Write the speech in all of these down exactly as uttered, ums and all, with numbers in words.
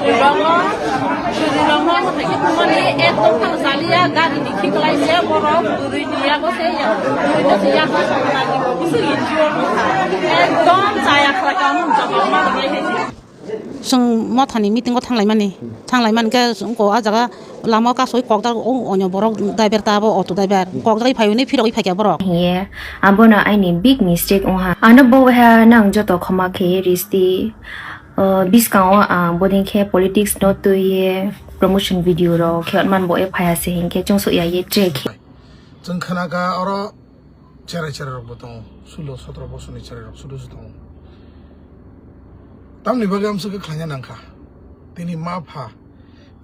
Rokno, chwrwirokno mwthangwi thumani ekdom phano chaliya, gari ni khiklai se borok, bwrwi ni yago se ya, bwrwi no se yago se ya, bwswk injure wngkha. Ekdom chaya khlai kha, omo jobab ma rwlai hai se. Chwng mothani meeting o thanglaimani, thanglaimani khe chwng ko ah jaga lama o kasui kokjak o onyo borok driver ta abo auto driver kokjagwi phaiwi phirogwi phaikha borok. Hiye, abono aini big mistake wngha. Ano bo waiha nang joto khoma khe risti. O, bwskango ang bodin khe politics no twiye promotion video rok khe man bo e phaiya se hinkhe chwng sokya ye track. Chwng khna kha oro cherai cherai rok bo tongo, sulo sotro bosorni cherai rok sudu su tongo. Tamni bagwi amswk khe khlaina nangkha. Tini ma pha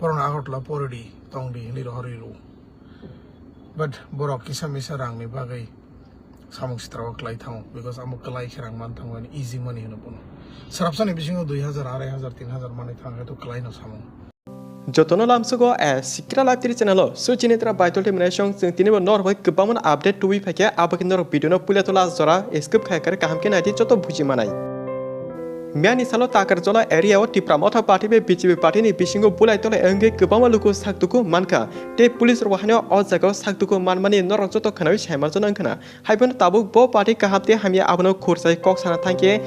borokno Agartala poridi tongdi hinwi rohorwi rw. But borok kisa misa rangni bagwi samung sitra o kwlai thango, because amo kwlai khe rang man thango, ani easy money hino bono. Swrapsani bisingo dui hazar, arai hazar, tin hazar manwi thang khe to kwlai no samung. Jotono lamsugo a Sikra Live three channel o suchini tra baitol tei mwnai song chwng tini bo norok bai kwbangma update tubui phaikha, abo khe norok video no puila to last jora skip khai kare kaham khe naidi joto buji manai. Miyani salo Takarjola area o Tipra Motha Party bai B J P party ni bisingo bulai tolai wngwi kwbangma luku sak tuku mankha, tei police rok haino o jaga o sak tuku manmani norok joto khwnawi saimanjano wngkhwna. Haiphano tabuk bo party kaham tei hamya abono khursai kok sana thangkhe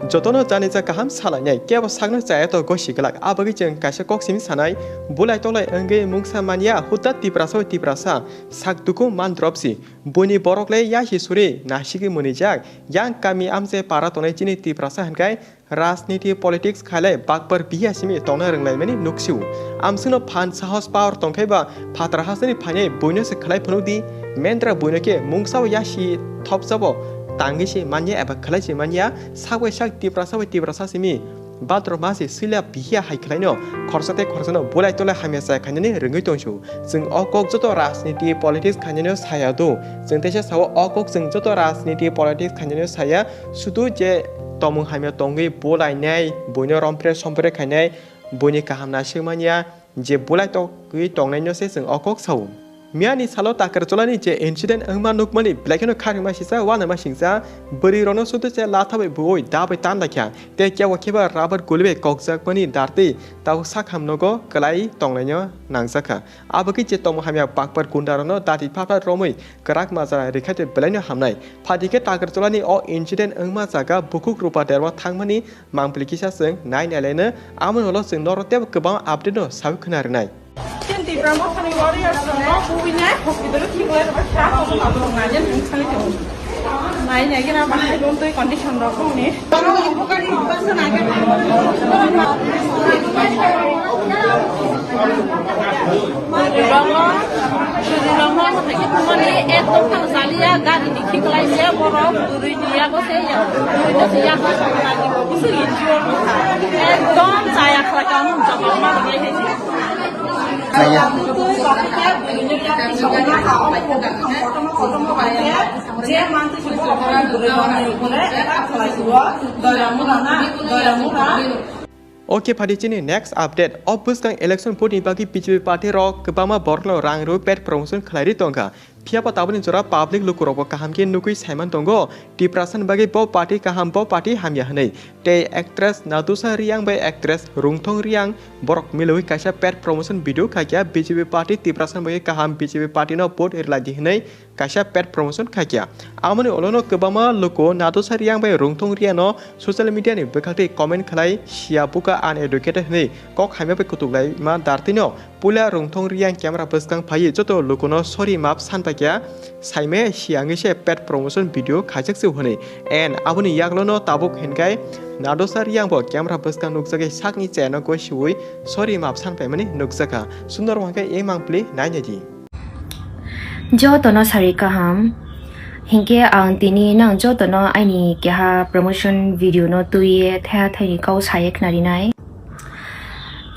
jotono janija kaham salainai, kebo sakno chaya to gosi glak, abagwi chwng kaisa kok simi sanai, bulai tolai wngwi mungsa manya huda Tiprasa bai Tiprasa sak tuku man drop si, buini borok le yasi suri nasigwi mwnijak, yang kami amche para tongnai chini Tiprasa hinkhai, rajniti politics khailai bakpar biya simi tongna rwnglaimani nuksio. Amswkno phan sahos power tongkhai ba phatra hasteni phainai buino se khlai phunukdi, mendra buino khe mungsao yasi thopsabo tangwi se manya eba khlai se manya, sak bai sak Tiprasa bai Tiprasa simi bathroom ha se swila biya hai khlaino khorsa tei khorsano bulai tolai hamya chaya khainani rwngwi tongsu. Chwng o kok joto rajniti politics khainani saya do. Chwng teisa sao o kok chwng joto rajniti politics khainani saya. Sudu je tomung hamya tongwi bulainai, buino rompre sompre khainai, buini kaham naisik manya, je bulai tokwi tongnaino se chwng o kok sao. Miyani salo Takarjolani je incident wngma nukmani belai kheno kharima sisa uanama singsa, bwrwi rokno sudu se latha bai buoi da bai tan laikha, tei kebo kebo rubber guli bai kokjakmani dartwi tabuk sakham nogo kwlai tongnaino nangjakha. Abo khe je tomung hamya bakpar gunda rokno dati phapha romwi kwrak majra rikhaitwi belaino hamnai. Phaidi khe Takarjolani o incident wngma jaga bukhuk Rupa Debbarma thangmani mangpili kisa chwng nai nai laino, amoni ulo chwng norok teibo kwbang update no sawi khwna rwnai. Chini Tipra Mothani warriors rokno buwinai hospital o thik lai rwkha, kha hospital o nai nai thung thangwi tongo. Nai nai gana bahai bo twi condition rok wngni. Rokno, rokno, ekdom phano chaliya, gari ni khiklai se borok, bwrwi ni yago se ya, bwrwi no se ya, bwswk injure wngkha. Ekdom chaya khlai kha, omo jobab ma rwlai hai se. Ok, phaidi chini next update. O bwskang election vote ni bagwi B J P party rok kwbangma borokno rang rw pet promotion khlai ri tongkha. Phiya bo tabukni jora public lukurokbo kaham khe nugwi saiman tongo, Tiprasani bagwi bo party kaham, bo party hamya hwnwi. Tei actress Natasha Reang bai actress Rungthong Reang borok milwi kaisa pet promotion video khaikha, B J P party Tiprasani bagwi kaham, B J P party no vote rwlai di hwnwi kaisa pet promotion khaikha. Amoni ulo no kwbangma luku Natasha Reang bai Rungthong Reang no social media ni bwkhak twi comment khlai, siya buka uneducated hwnwi kok hamya bai kutuk lai ma dartwi no. Puila Rungthong Reang camera bwskang phaiwi joto lukuno sorry maap san paikha, saimaya siyangwi se pet promotion video khaijak se hwnwi. And aboni yaglono tabuk hinkhai Natasha Reang bo camera bwskang nukjagwi sakni chayano gosiwi sorry maap san paimani nukjakha. Sundor hwnkhe e mangpili nai nai di. Jotono sari kaham. Hinkhe ang tini nang jotono aini keha promotion video no twiwi thaya thaini kau saye khnarinai.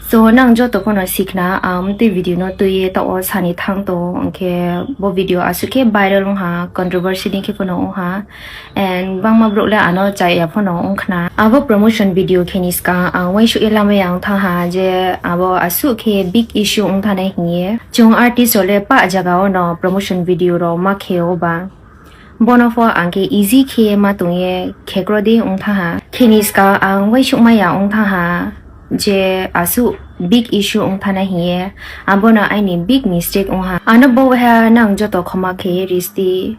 So, nang joto phano sikna, ang twi video no twi ta o sani thang to, hwnkhe bo video aswk khe viral wngha, controversy ni khe phano wngha, and bangma borok le ano chaya phano wngkhna. Abo promotion video khe ni swkang ang uaisuk e lamaya wng thang ha je abo aswk khe big issue wng thanai hwnwi. Chwng artist rok le pa jaga o no promotion video rok ma khe o ba. Bono pho ang khe easy khe ma tongye khekro de wng thaha. Kheni ska ang uaisuk maya wng thaha je aswk big issue wng thana hiye, abono aini big mistake wngha. Ano bo waiha nang joto khoma kheye risti.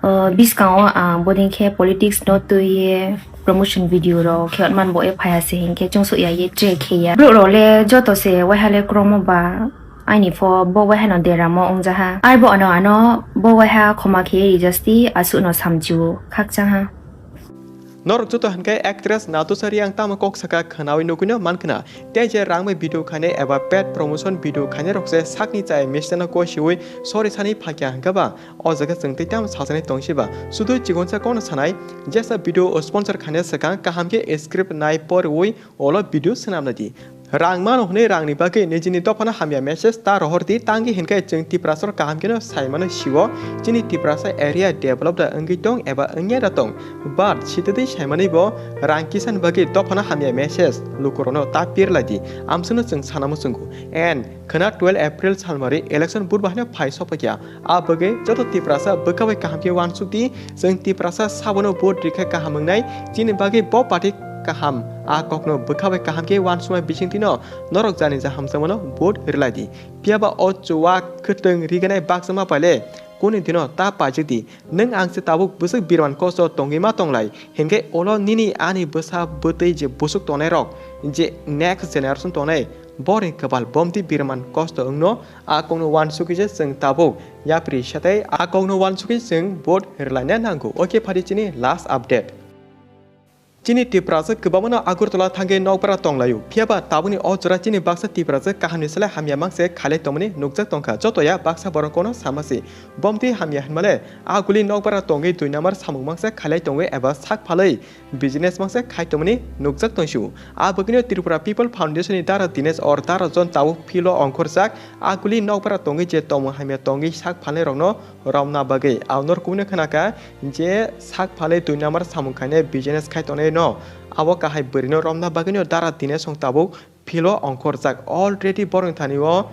O, biskango ang bodin khe politics no twiye promotion video rok khe man bo e phaiya se hinkhe chungsuk ya ye tre kheya. Borok rok le joto se waiha le kromo ba aini pho bo waiha no deramo wngjaha. Ai bo ano ano bo waiha khoma kheye rijasti asuk no samjiu khakchangha. Norok joto hinkhe actress Natasha Reang tamo kok saka khwnawi nugwino mankha na. Tei je rang bai video khainai eba paid promotion video khainai rok se sakni chaya mistake no kosiwi sorry sani phakya hinkhe ba o jaga chwng tei tamo sajani tong siba. Sudu chikonsa kokno sanai, jesa video o sponsor khainai swkang kaham khe script nai poriwi olo video swnamnai di. Rang mano hwnwi rangni bagwi nijini dophano hamya message ta rohor di, tangwi hinkhe chwng Tiprasarok kaham kheno sai mano sio chini Tiprasa area develop da wngwi tong eba wngya da tong. But sitwtwi saimani bo rang kisani bagwi dophano hamya message lukurokno ta pirlai di, amswkno chwng sana muchungo. And khwna twelve April salmari election vote bahaino phai sophaikha. A bagwi joto Tiprasa bwkha bai kaham khe uansuk di, chwng Tiprasa sabono vote rikha kaham wngnai, chini bagwi bo party kaham. A kokno bwkha bai kaham khe uansukma bisingtwino norok jani ja hamjakmano vote rwlai di. Phiya ba o chuwak kwtwng riganai baksa ma paile kuni dino ta paijak di. Nwng ang se tabuk bwswk birman kosto tongwi ma tonglai, hinkhe ulo nini ani bwsa bwtwi je busuk tongnai rok, je next generation tongnai, borni kwbal bomti birman kosto wngno. A kokno uansukwi se chwng tabuk yapri satei a kokno uansukwi chwng vote rwlaina nango. Oke phadi chini last update. Chini Tiprasa kwbangmano Agartala thangwi nokbara tonglaio. Phiya ba tabukni o jora chini baksa Tiprasa kahamni slai hamya mangse khalai tongmani nukjak tongkha. Jotoya baksa borok kono samasi. Bomti hamya hinmale aguli nokbara tongwi dui number samung mangse khalai tongwi eba sak phalwi business mangse khai tongmani nukjak tongsio. A bagwino Tripura People Foundation ni dara Dinesh or dara jon tabuk philo ongkhorjak. Aguli nokbara tongwi je tongmung hamya tongwi sak phalnai rokno romna bagwi. Aunor kubuni khwnakha je sak phalwi dui number samung khainai business khai tongnai no. Abo kahai bwrwino romna bagwino dara Dinesh song tabuk philo ongkhorjak. Already borokni thani o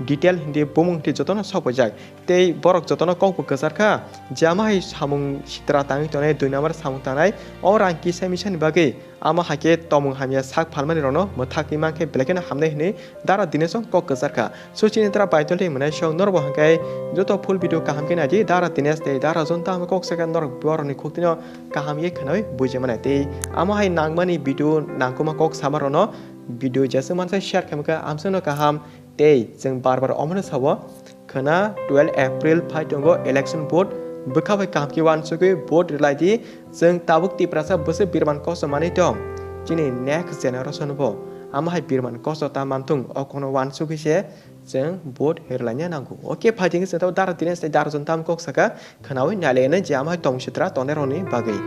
detail hindi bumung hindi jotono sopojak. Tei borok jotono kokbo kwcharkha je ama hai samung sitra tangwi tongnai dui number samung tangnai o rang kisa misani bagwi. Amo hai khe tongmung hamya sak phalmani rokno mwthakwi mankhe belai kheno hamnai hwnwi dara Dinesh song kok kwcharkha. So chini dara baitol tei mwnai song norok bo hwnkhe joto full video kaham khe naidi dara Dinesh tei dara Jonta hwnkhe kok sakha norok borokni khuktino kaham khe khwnawi bujimani tei amo hai nangmani video nangkukma kok sama rokno video jeswk mansa share khaimkha amsano kaham. Tei chwng bar bar omono sao, khwna twelve April phai tongo election vote, bwkha bai kaham khe uansugwi vote rwlai di. Chwng tabuk Tiprasa bwswk birman kosto manwi tong, chini next generation bo amo hai birman kosto ta manthung, o kokno uansugwi se chwng vote rwlaina nango. Oke, phai thangwi chwng tabuk dara Dinesh tei dara Jonta tamo kok saka, khwnawi nailainai je amo hai tong sitra tongnai rokni bagwi.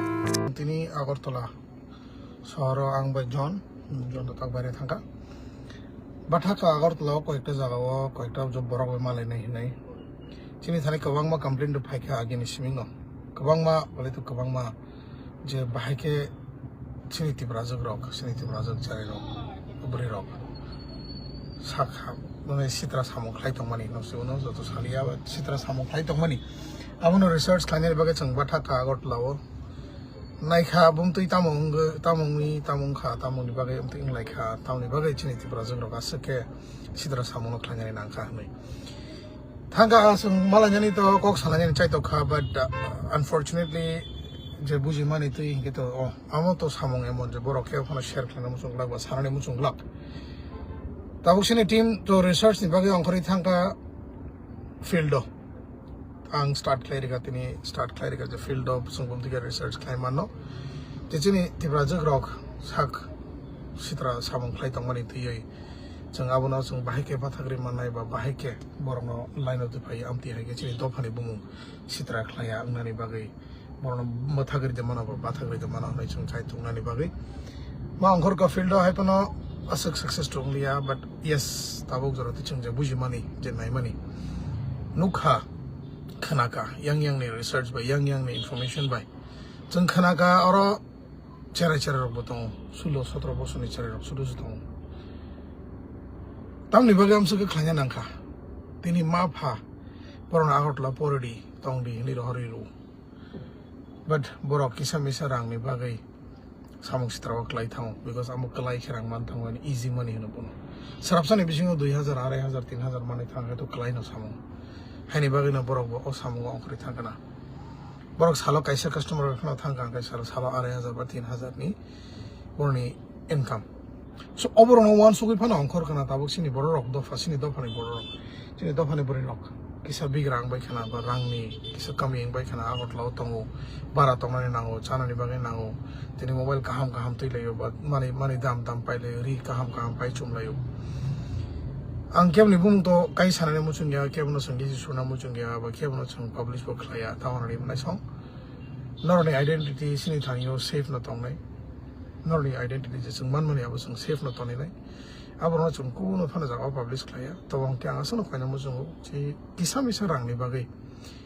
Tini Agartala. Sohoro ang bai John, John to tak baire thangkha. Bathakha Agartala o koyekta jaga o koyekta job borok bai malainai hinai. Chini thani kwbangma complaint rok phaikha agini simingo. Kwbangma, bole to kwbangma je bahai khe chini Tiprajwk rok, chini Tiprajwk chari rok, bwrwi rok sakha, mane sitra samung khlai tongmani, no se uno joto saliya ba sitra samung khlai tongmani. Abono research khlainani bagwi chwng bathakha Agartala o. Naikha bumtwi tamo wngwi, tamo wngwi, tamo wngkha, tamoni bagwi bumtwi wnglaikha, tamoni bagwi chini Tiprajwk rok aswk khe sitra samungno khlainani nangkha hwnwi. Thangkha aswk malainani to kok salainani chaitokha, but, uh, unfortunately je bujimani twi hinkhe to, oh, amo to samung emon je borok khe phano share khlaina muchung glak ba sanani muchung glak. Tabuk sini team to research ni bagwi ongkhorwi thangkha field o. Ang start khlai rikha, tini start khlai rikha je field o chwng bumtwi khe research khlai mano. Je chini Tiprajwk rok sak sitra samung khlai tongmani twiwi chwng abono chwng bahai khe bathagri mannai ba bahai khe borokno line o twi phai amtwi hai khe chini dophani bumung sitra khlaiya wngnani bagwi. Borokno mwthagri de mano ba bathagri de mano hwnwi chwng chai tongnani bagwi. Ma ongkhorka field o hai phano aswk success to wngliya, but yes, tabuk jora twi chwng je bujimani, je naimani. Nukha, khwnaka, yang yang ni research bai, yang yang ni information bai. Chwng khwnaka oro cherai cherai rok bo tongo, sulo sotro bosor ni cherai rok sudu se tongo. Tamni bagwi amswk khe khlaina nangkha. Tini ma pha, borokno Agartala poridi, tongdi, hinwi rohorwi rw. But borok kisa misa rangni bagwi samung sitra o klai thango, because amo klai khe rang man thango, ani easy money hino bono. Srapsani bisingo dui hazar, arai hazar, tin hazar manwi thangkhe to kwlaino samung. Haini bagwino borok bo o samungo ongkhorwi thangkha na. Borok salo kaisa customer rok phano thangkha hwnkhe salo, salo arai hazar ba tin hazar ni boroni income. So oborokno uansugwi phano ongkhor khna tabuk chini bororok dopha, chini dophani bororok, chini dophani bwrwirok. Kisa bigrang bai khna ba rangni kisa kami wng bai khna Agartala o tongo, bara tongnani nango, chanani bagwi nango, tini mobile kaham kaham twi laio ba mani, mani dam dam pai laio, ri kaham kaham pai chum laio. Ang keboni bumung to kai sanani muchung ya, kebono chwng gisi suna muchung ya, ba kebono chwng publish bo khlai ya, tamo rwdi mwnai song. Norokni identity chini thani o safe no tongnai, norokni identity je chwng manmani abo chwng safe no toninai, aborokno chwng kuno phano jaga o publish khlai ya, to ang khe ang aswkno khaina muchungo, chi kisa misa rangni bagwi.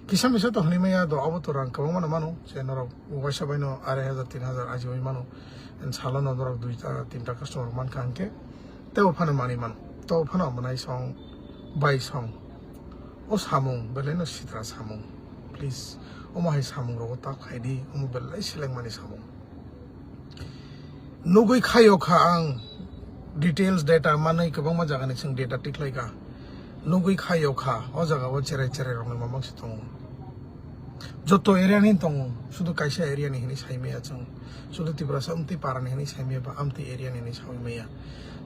Kisa misa to hwnwi maya do, abo to rang kwbangma no mano, je norok waisa bai no arai hazar, tin hazar ajiwi mano, and salo no norok duita tinta customer mankha hwnkhe, tebo phano manwi mano, to phano mwnai song, bai song, o samung belai no sitra samung, please, omo hai samung rogo ta khlai di, omo belai seleng mani samung. Nugwi khaio kha ang details data manwi kwbangma jagani chwng data tikhlai kha. Nugwi khaio kha o jaga o cherai cherai rokni mamang se tongo. Joto area ni tongo, sudu kaisa area ni hinwi sai maya chwng. Sudu Tiprasa amtwi para ni hinwi sai maya ba amtwi area ni hinwi sai maya.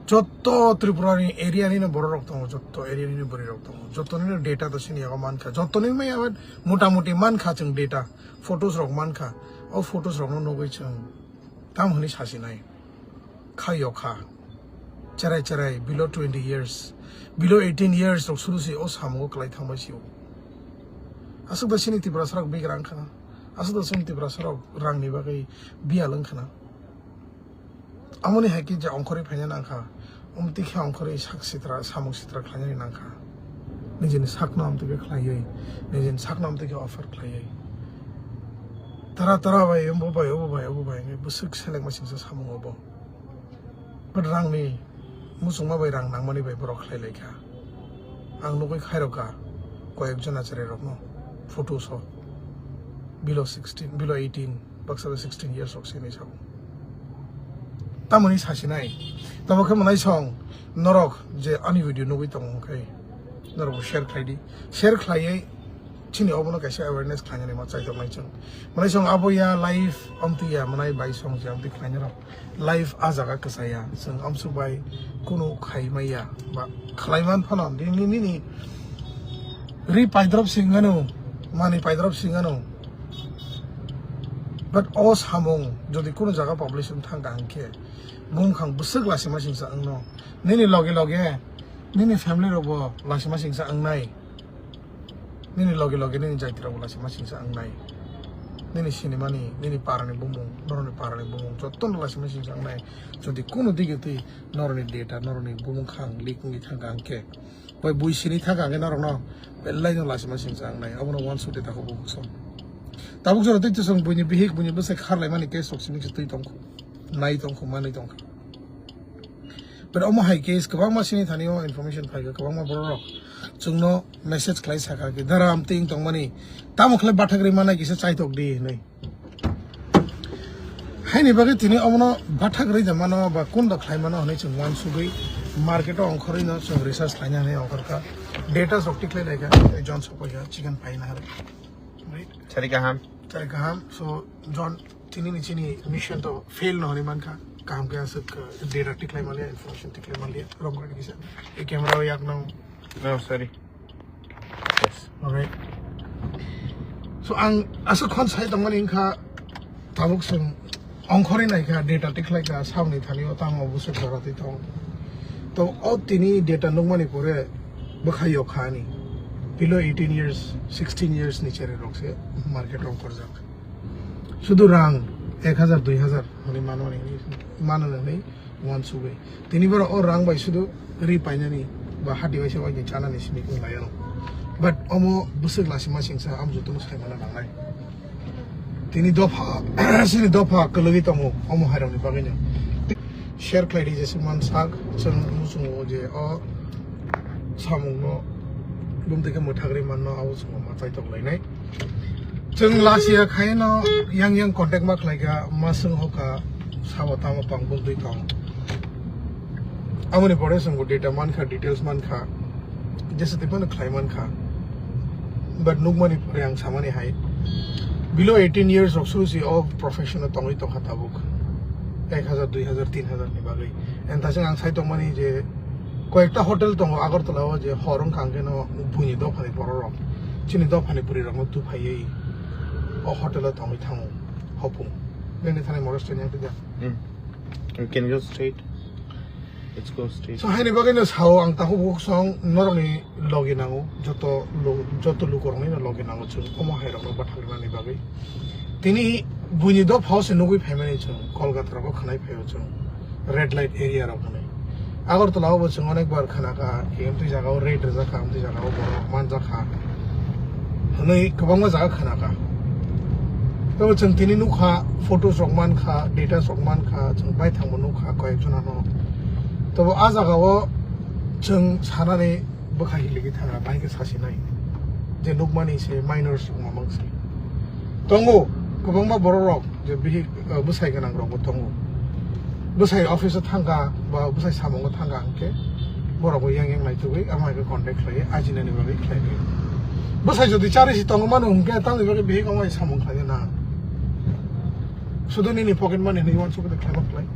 Joto Tripura ni area ni no borok rok tongo, joto area ni no bwrwi rok tongo. Joto ni no data to sini yago mankha. Joto ni maya mota moti mankha chwng data. Photos rok mankha, o photos rokno nugwi chwng tam hwnwi sasinai. Kha yokha. Cherai cherai below twenty years, below eighteen years rok suru se o samungo kwlai thangbai sio. Aswk da chini Tiprasa rok bigrang khana. Aswk da chini Tiprasa rok rangni bagwi biyal wng khana. Amoni hai khe je ongkhorwi phaina nangkha, amtwi khe ongkhorwi sak sitra, samung sitra khlainani nangkha. Nijini sakno amtwi khe khlaiwi, nijini sakno amtwi khe offer khlaiwi. Tara tara bai, obo bai, obo bai, obo bai, hwnwi bwswk selengma singsa samung obo. But rangni muchungma bai rang nangmani bai borok khlai lai kha. Ang nugwi khairokha koyek jon achari rokno photo so below sixteen, below eighteen, baksa sixteen years rok se hinwi sao. Tamoni sasinai. Tamo khe mwnai song norok je ani video nugwi tongo hwnkhe norok bo share khlai di. Share khlaiwi chini obono kaisa awareness khlainani ma chaitok nai chwng. Mwnai song abo ya live amtwi ya mwnai bai song je amtwi khlainai rok. Life a jaga kwchaya, chwng amsuk bai kunu khai maya ba khlai man phano nini, nini ri paidrop singano, mani paidrop singano. But o samung jodi kunu jaga population thang ka hwnkhe bumkhang bwswk lasima singsa wngno, nini loge loge nini family rokbo lasima singsa wngnai. Nini loge loge nini jaitirok bo lasima singsa wngnai. Nini sinimani, nini parani bumung, norokni parani bumung, jotono lasima singsa wngnai. Jodi kunu dige twi norokni data, norokni bumung khang leak wngwi thangkha hwnkhe, bai bui sini thangkha hwnkhe norokno belai no lasima singsa wngnai. Abono uansuk de takhuk bukhuk song. Tabuk jora tei chwng buini bihik, buini bwsai kharlaimani case rok simi se twi tongkhu, nai tongkhu, manwi tongkha. But omo hai case kwbangma sini thani o information phaikha, kwbangma borok rok chwngno message khlai sakha ki dara amtwi wng tongmani, tamo khlai bathak ri manai kisa chaitok di hinwi. Haini bagwi tini omono bathak ri da mano ba kunda khlai mano hinwi chwng uansugwi market o ongkhorwi no chwng research khlaina hinwi ongkhorkha, data rok tikhlai laikha, jon sokpaikha chicken phaina hari. Right? Chari kaham. Chari kaham. So, John, tini ni chini mission to fail no hwnwi mankha. Kaham khe aswk, uh, data tikhlai manliya, information tikhlai manliya. Wrong khe kisa. E camera o yak nang. No, sorry. Yes. Alright. So, ang aswk khon sai tongmani wngkha, tabuk chwng ongkhorwi naikha, data tikhlaikha, samni thani o tamo bwswk jora twi tongo. To o tini data nukmani pore bwkhai yokha ani. Below eighteen years, sixteen years ni cherry rok se market o ongkhorjak. Sudu rang ek hazar, dui hazar hwnwi mano hwnwi, mano hwnwi uansugwi. Tini borok o rang bai sudu ri painani ba hati waisa waini chanani simi wng lai ano. But omo bwswk lasima singsa, am jotono sai mana nangnai. Tini dopha, sini dopha kwlwgwi tongo omo hairokni bagwino. Share khlai di jesa man sak, chwng muchungo je o samungno bumtwi khe mwthagri manno, abo chwngno ma chaitok lainai. Chwng lachia khaino yang yang contact ma khlaikha, ma swng hoka, sabo tamo tong bumtwi tong. Amoni pore chwng bo data mankha, details mankha, jesa tei phano khlai mankha. But nukmani pore ang samani hai, below eighteen years rok suru si o profession o tongwi tongkha tabuk ek hazar, dui hazar, tin hazar ni bagwi. And tasing ang sai tongmani je koyekta hotel tongo Agartala o, je hor wngkha hwnkhe no buini dophani borok rok, chini dophani bwrwi rok no tuphaiwi o hotel o tongwi thango hopung. Nini thani moros twi nang tida. Hmm. You can go straight. Let's go straight. So, haini bagwi no sao ang takhuk bukhuk song norokni logi nango, joto lo-, joto lukorokni no logi nango chwng omo hairokno bathalnani bagwi. Tini buini dophao se nugwi phaimani chwng, Kolkata rogo khwnai phaio chwng, red light area rok hwnwi. Agartala o bo chwng onek bar khwnakha, ki amtwi jagao raid rwjakha, amtwi jagao borok manjakha hwnwi kwbangma jaga khwnakha. Tei bo chwng tini nukha, photos rok mankha, data rok mankha, chwng baithangbo nukha koyekjona no. Tei bo a jagao chwng sanani bwkha hiligwi thangkha, bahai khe sasinai je nukmani se minors wngma mang se. Tongo kwbangma borok rok je bihik, uh, bwsai gwnang rok bo tongo. Bwsai office o thangkha ba bwsai samungo thangkha hwnkhe borok bo yang yang naitugwi ama hai khe contact khlaiwi ajinani bagwi khlaiwi. Bwsai jodi chari si tongo mano hwnkhe tamni bagwi bihik omo hai samung khlaiwi na. Sudu nini pocket money hinwi uansukhe khlaiba khlai.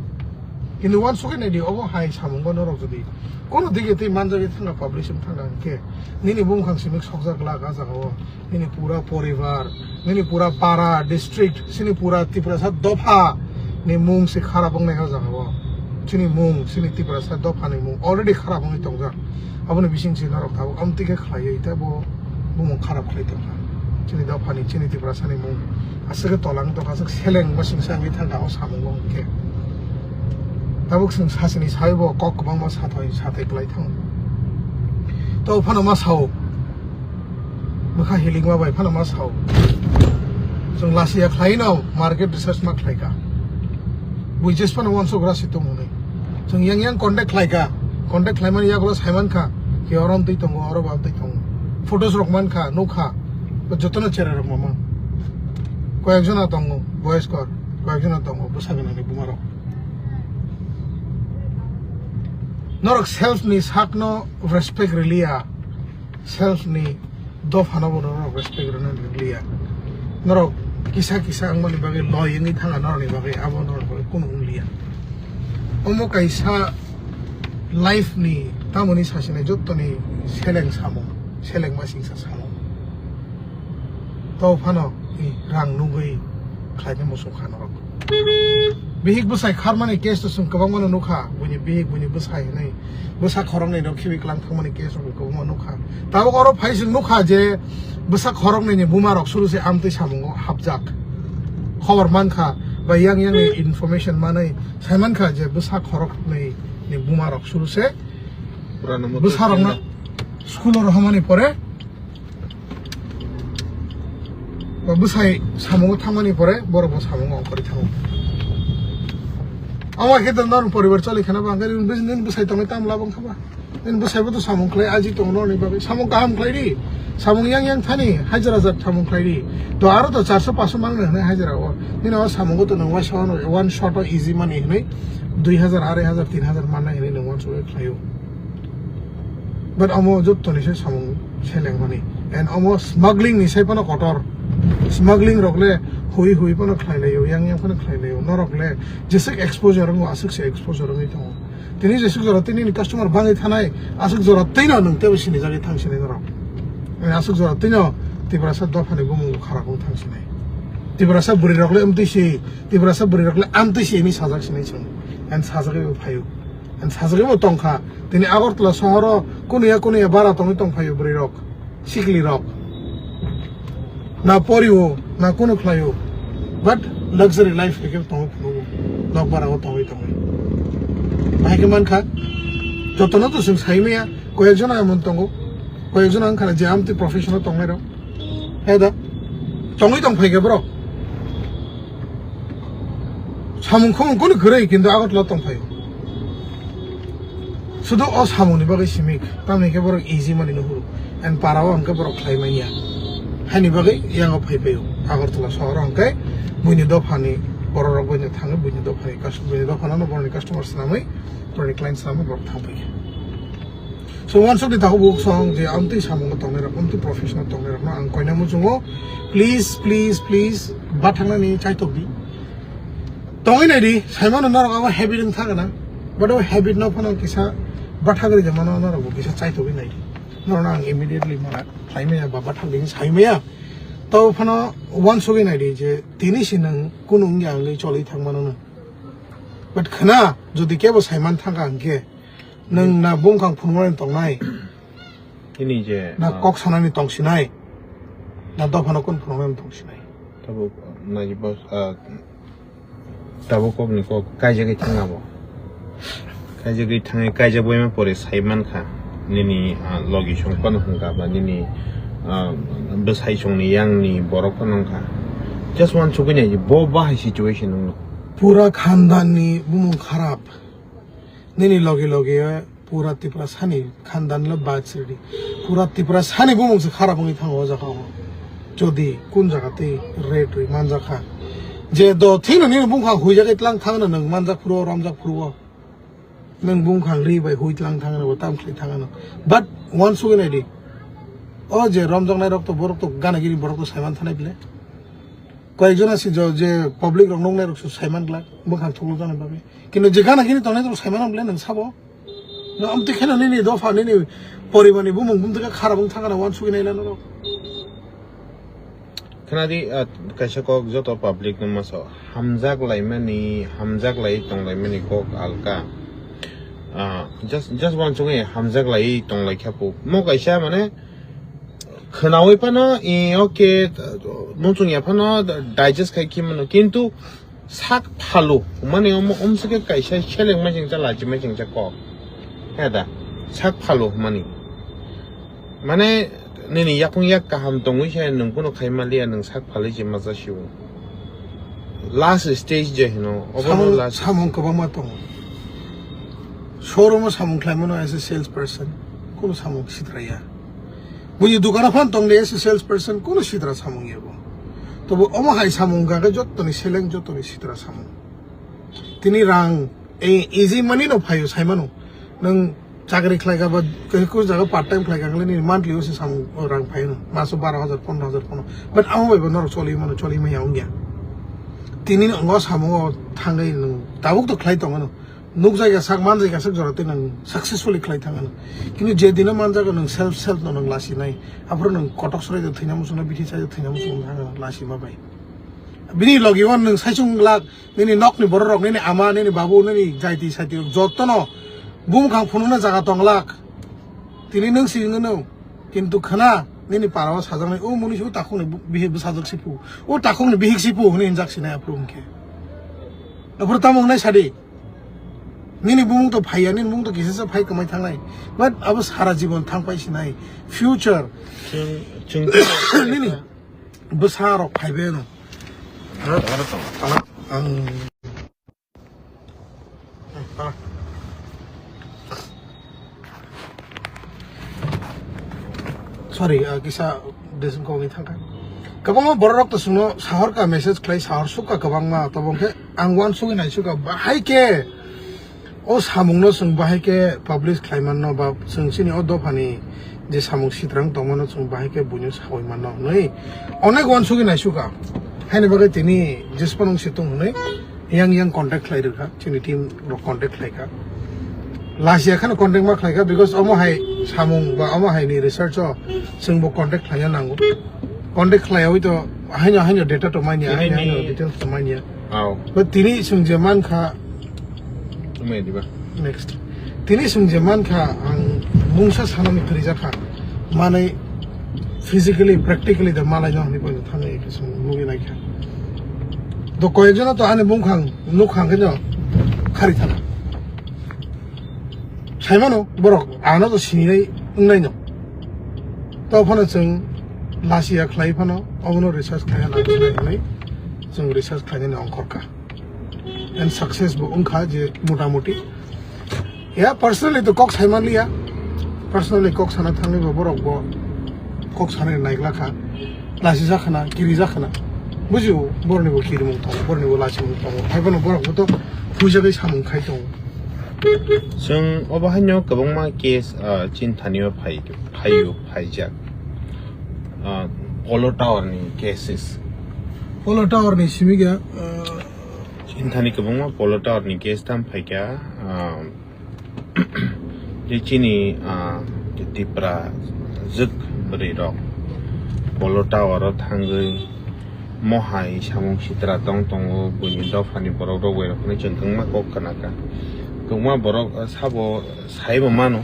Kintu uansukhe naidi obo hai samungo norok jodi kono dige tei manjagwi thangkha, publish wng thangkha hwnkhe nini bumkhang simi sokjak glak a jagao. Nini pura poribar, nini pura para, district, chini pura Tiprasa dopha ni mung se kharap wngnai o jaga o. Chini mung, chini Tiprasa dopha ni mung already kharap wngwi tongjak. Aboni bising se norok tabuk amtwi khe khlaiwi tei bo bumung kharap khlai tongkha. Chini dopha ni, chini Tiprasa ni mung aswk khe tolang tongkha, aswk seleng masingsa wngwi thangkha o samung o hwnkhe. Tabuk chwng sasini saibo kok kwbangma sathai, sathai kwlai thango. To phano ma sao. Bwkha hilikma bai phano ma sao. Chwng lasiya khlai no market research ma khlai kha. Buijes phano uansuk gra si tong hwnwi. Chwng yang yang contact khlai kha. Contact khlai mani yagulo sai man kha. Ki oro amtwi tongo, oro bo amtwi tongo. Photos rok man kha, nuk kha. Bo jotono chera rok ma mang. Koyek jona tongo, boyeskor. Koyek jona tongo, bwsa gwnangni buma rok. Norok self ni sak no respect riliya. Self ni dopha no bo norok respect rwna rwliya. Norok kisa kisa wngmani bagwi loi wngwi thanga norokni bagwi abo norok bagwi kunu wngliya. Omo kaisa life ni tamoni sasinai jottoni seleng samung, seleng masingsa samung. To phano i rang nugwi khlaina muchung kha norok. Bihik bwsai kharmani case to chwng kwbangmano nukha, buini bihik, buini bwsai hinwi bwsa khoroknwi rok khibi klang thangmani case rok kwbangma nukha. Tabuk oro phai chwng nukha je bwsa khoroknwi ni buma rok suru se amtwi samungo hapjak. Khobor mankha ba yang yang ni information manwi sai mankha je bwsa khoroknwi ni buma rok suru se bwsa rokno school o rohormani pore Ba bwsai samungo thangmani pore borok bo samungo ongkhorwi thango. Omo khe to norok poribar choli khana ba hwnkhe nini bwsai, nini bwsai tongwi tamo labang kha ba? Nini bwsai bo to samung khlai aji tongo norokni bagwi. Samung kaham khlai di. Samung yang yang thani hajira jat samung khlai di. To aro to charso paso mangno hwnwi hajira o. Nini o samungo to nwng waisa one shot o easy money hwnwi dui hazar, arai hazar, tin hazar mannai hwnwi nwng uansukwi khlaio. But omo jottoni se samung selengmani. And omo smuggling ni sai phano kotor. Smuggling rok le hui hui phano khlai laio, yang yang phano khlai laio. Norok le jeswk exposure wngo, aswk se exposure wngwi tongo. Tini jeswk jora tini ni customer bangwi thanai, aswk jora twi no nwng teibo sinijagwi thang sinai norok. And aswk jora twi no Tiprasa dophani bumung kharap wng thang sinai. Tiprasa bwrwi rok le amtwi si, Tiprasa bwrwi rok le amtwi si hinwi sajak sinai chwng. And sajagwi bo phaio. And sajagwi bo tongkha. Tini Agartala sohoro kunuya kunuya bara tongwi tongphaio bwrwi rok, sikli rok. Na porio, na kunu khlaio. But luxury life khe tongwi phunukgo. Nok bara o tongwi tongwi. Bahai khe mankha. Jotono to chwng sai maya. Koyek jona emon tongo. Koyek jona wngkha na je amtwi profession o tongnai rok. He da. Tongwi tong phai khe bro. Samung khumung kunu kwrwi kintu Agartala tong phai. Sudu o samung ni bagwi simik. Tamni khe borok easy mani nuhuru. And para o hwnkhe borok khlai manya. Haini bagwi yango phai phaio. Agartala sohor o hwnkhe buini dophani Borok rok bai no thangwi buini dophani cust-, buini dophano no borokni customer swnamwi, borokni client swnamwi borok thang phai kha. So, uansukni takhuk bukhuk song je amtwi samungo tongnai rok, amtwi professional tongnai rok no ang koina muchungo. Please, please, please, ba thangnani chaitok di. Tongwi nai di, saimano norok abo habit wng thang na. But o habit no phano kisa bathagri jamano norok bo kisa chaitogwi nai di. Norok no ang immediately mana khlai maya ba bathagri sai maya. To phano uansugwi nai di je tini si nwng kunu wngya wngwi choli thang mano nwng. But khna jodi kebo saiman thang kha hwnkhe nwng na bumkhang phunuknani tongnai, Ini je, na ah, kok sanani tongsinai, na dophano kun phunuknani tongsinai. Tabuk, ah, nai bo, ah, tabuk kokni kok kaijagwi thangna bo. Kaijagwi thangwi, kaijagwi ma pore sai mankha. Nini, ah, logi song phano hwnkha ba nini, ah, bwsai songni yangni borok phano wngkha. Just uansugwi nai bo bahai situation wngno. Pura khandanni bumung kharap. Nini logi logi pura Tiprasani khandan lo bad sridi. Pura Tiprasani bumung se kharap wngwi thango o jaga o. Jodi kun jaga tei red rwi manjak kha. Je do thino nini bumkhang huijak tlang thangno nwng manjak phuru o, romjak phuru o. Nwng bumkhang ri bai hui tlang thangno bo tam khlai thangno. But uansugwi nai di. O je romjaknai rok to borok to gana gini borok to saiman thanai bile. Koyekjon asi jo je public rok nuknai rok su saiman glak bumkhang thuklu jani bagwi. Kintu je gana gini tongnai rok saiman bile nwng sabo. No, amtwi kheno nini dopha, nini poribarni bumung bumtwi khe kharap wng thangna uansugwi naila norok. Khnadi, ah, kaisa kok joto public no masa hamjak laimani, hamjak lai tong laimani kok alka. Ah, just, just uansugwi hamjak lai tong lai kha pu. Mo kaisa mane khnawi phano, eh, okay, muchungya phano digest khai khe mano. Kintu sak phalu hwnmani omo, omsike kaisa seleng machingcha lachi machingcha kok. He da, sak phalu hwnmani. Mane, nini yakung yak kaham tongwi se nwng kunu khai maliya, nwng sak phalwi se macha sio. Last stage je hino, obo no samung, last. Samung kwbangma tongo. Showroom o samung khlaimano as a sales person, kunu samung sitraya. Buini dukano phan tong de as a sales person, kunu sitra samung yabo. Tobo omo hai samung gage jottoni seleng, jottoni sitra samung. Tini rang, e, easy money no phaio saimano. Nwng chakri khlai kha ba, khe-, khe jaga part time khlai kha khe nini monthly o se samung, o rang phaio no. Maso baro hajar, pondro hajar phano. But amo bai bo norok choli mano, choli maya wngya. Tini no ngo samung o thangwi nwng tabuk to khlai tongano. Nukjakya sak, manjakya sak jora tei nwng successfully khlai thangano. Kintu je dino manjago nwng self, self no nwng lasinai. Aphuru nwng kotok sorai de thwina muchungnai, bithi chai de thwina muchungnai, lasi ma bai. Bini logi o nwng saichung glak, nini nokni borok rok, nini ama, nini babu, nini jaiti saiti rok jotono bumkhang phunukna jaga tong glak. Tini nwng si wngno, kintu khna nini para o sajaknai, o muni si o takhukni bu-, bihik bwsajwk si phu, o takhukni bihik si phu hwnwi hinjak sinai aphuru hwnkhe. Aphuru tamo wngnai sadi? Nini bumung to phaiya, nini bumung to kisasa phai kwmai thangnai. But abo sara jibon thang pai sinai. Future. Chwng, chwng nini bwsa rok phaibai no. Aro, aro tong. Ang, ang. Sorry, ah, kisa desung kok ni thangkha. Kwbangma borok rok to chwngno sahor ka message khlai, sahor suk ka kwbangma, tobong khe ang uansugwi nai suk ka, bahai khe o samung no chwng bahai khe publish khlai manno ba chwng chini o dophani je samung sitrang tongmano chwng bahai khe buino sawi manno hwnwi onek uansugwi nai suk ka. Haini bagwi tini Jesphano situng hwnwi yang yang contact khlai rwkha, chini team rok contact khlai kha. Last year kheno contact ma khlai kha, because omo hai samung ba omo hai ni research o chwng bo contact khlaina nango. Contact khlaiwi to haino haino data to manya, haino haino details to manya. Aw. But tini chwng je man kha, Tumai diba? Next. Tini chwng je man kha, ang mungsa sanani kwrwi jak kha. Manwi physically, practically da malai no hwnwi boino thangwi khe chwng nugwi nai kha. Do koyek jono to ani bumkhang nukhang khe no khari thana. Saimano borok ano to sinai wngnai no. To phano chwng lasiya khlai phano obono research khlai na hwnwi chwng research khlainani ongkhor kha. And success bo wngkha je motamoti. Ya, personally to kok saimanliya. Personally kok sana thangwi bo borok bo kok sanani naigla kha. Lasi jakhana, kiri jakhana. Bujio, borokni bo kirimung tongo, borokni bo lachimung tongo. Haibono borok bo to phuijagwi samung khai tongo. Chwng obo haino kwbangma case, ah, Chinthani o phai, phaio, phaijak. Ah, Polo Tower ni cases. Polo Tower ni simi khe, ah, Chinthani kwbangma Polo Tower ni case tam phaikha, ah, je chini, ah, Tipra jwk bwrwi rok Polo Tower o thangwi mohai samung sitra tong tongo, buini dophani borok rok bai rok hinwi chwng kwbangma kok khna kha. Kwbangma borok, ah, sabo saibo mano.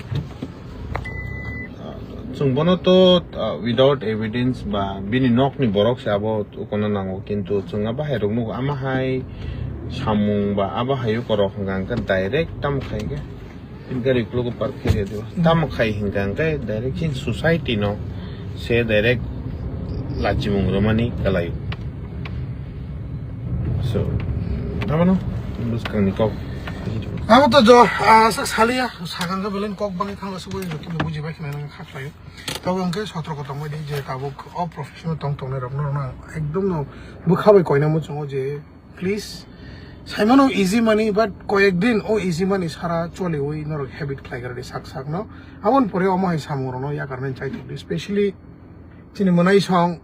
Chwng bono to, ah, without evidence ba bini nokni borok se abo ukona nango, kintu chwng abo hai rok nugo, ama hai samung ba abo hai ukorok hwnkha hwnkhe direct tamo khai khe gari klugo park khe rw di. Hmm. Tamo khai hwnkha hwnkhe direct chini society no se direct lachimung rwmani kwlai. So, abono bwskangni kok. Abo to jo, ah, sak saliya, sakang khe belai kok bangwi thangla sugwi, kintu bujibai khna nang kha khlaio. Tabuk hwnkhe sotroko tongbai di, je tabuk o professional tong tongnai rok no, no, ekdom no bwkha bai koina muchungo je, please, saimano easy money, but koyek din o easy money sara choliwi norok habit khlai gra di sak sak no. Aboni pore omo hai samung rok no yakarnai chai thok di, specially chini mwnai song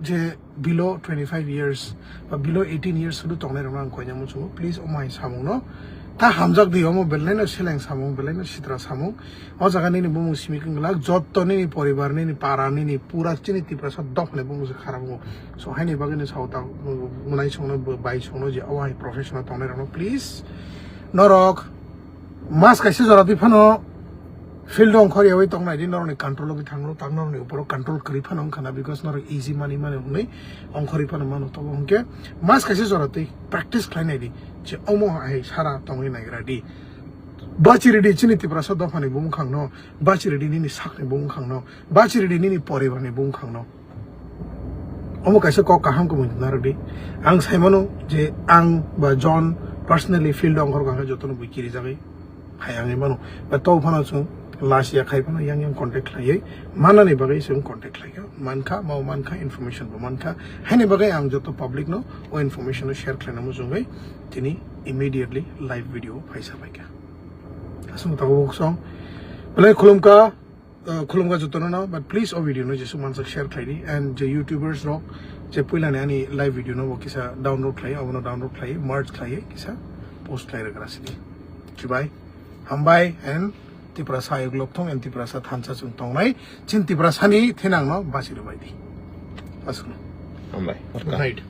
je below twenty-five years ba below eighteen years sudu tongnai rok no ang koina muchungo, please omo hai samung no ta hamjak di, omo belai no seleng samung, belai no sitra samung. O jaga nini bumung simi kwng glak, jotto nini poribar, nini para, nini pura chini Tiprasa dophani bumung se kharap wngo. So, haini bagwi no sao ta, mwnai songno, bai songno je o hai professional tongnai rokno, please, norok mas kaisa jora twi phano field o ongkhor yawi tongnai di, norokni control o thanglo, tak norokni uporo control kwrwi phano wngkha na, because norok easy money mano hwnwi ongkhorwi phano mano. Tobo hwnkhe mas kaisa jora twi practice khlainai di, je omo hai sara tongwi naigra di. Bachiri di chini Tiprasa dophani bumung khangno, bachiri di nini sakni bumung khangno, bachiri di nini poribarni bumung khangno. Omo kaisa kok kaham kwmwi narwk di. Ang saimano je ang ba John personally field o ongkhor kha khe jotono bui kirijagwi hai ang mano. Ba to phano chwng last ya khai phano yang yang contact khlaiwi manani bagwi chwng contact khlaikha. Mankha, mau mankha, information bo mankha. Haini bagwi ang joto public no o information no share khlaina muchungwi tini immediately live video phaisa phaikha. Aswk tabuk song. Belai khulumkha, uh, khulumkha jotono no, but please o video no jesuk mansak share khlai di, and je YouTubers rok je puilani ani live video no bo kisa download khlai, abono download khlai, merge khlai, kisa post khlai rwgra sidi. Chibai, hambai, and Tiprasa ayuk lok thung, and Tiprasa thansa chwng tongnai, chin Tiprasani thinang no basi rwbai di. Aswk no. Hambai. Good night.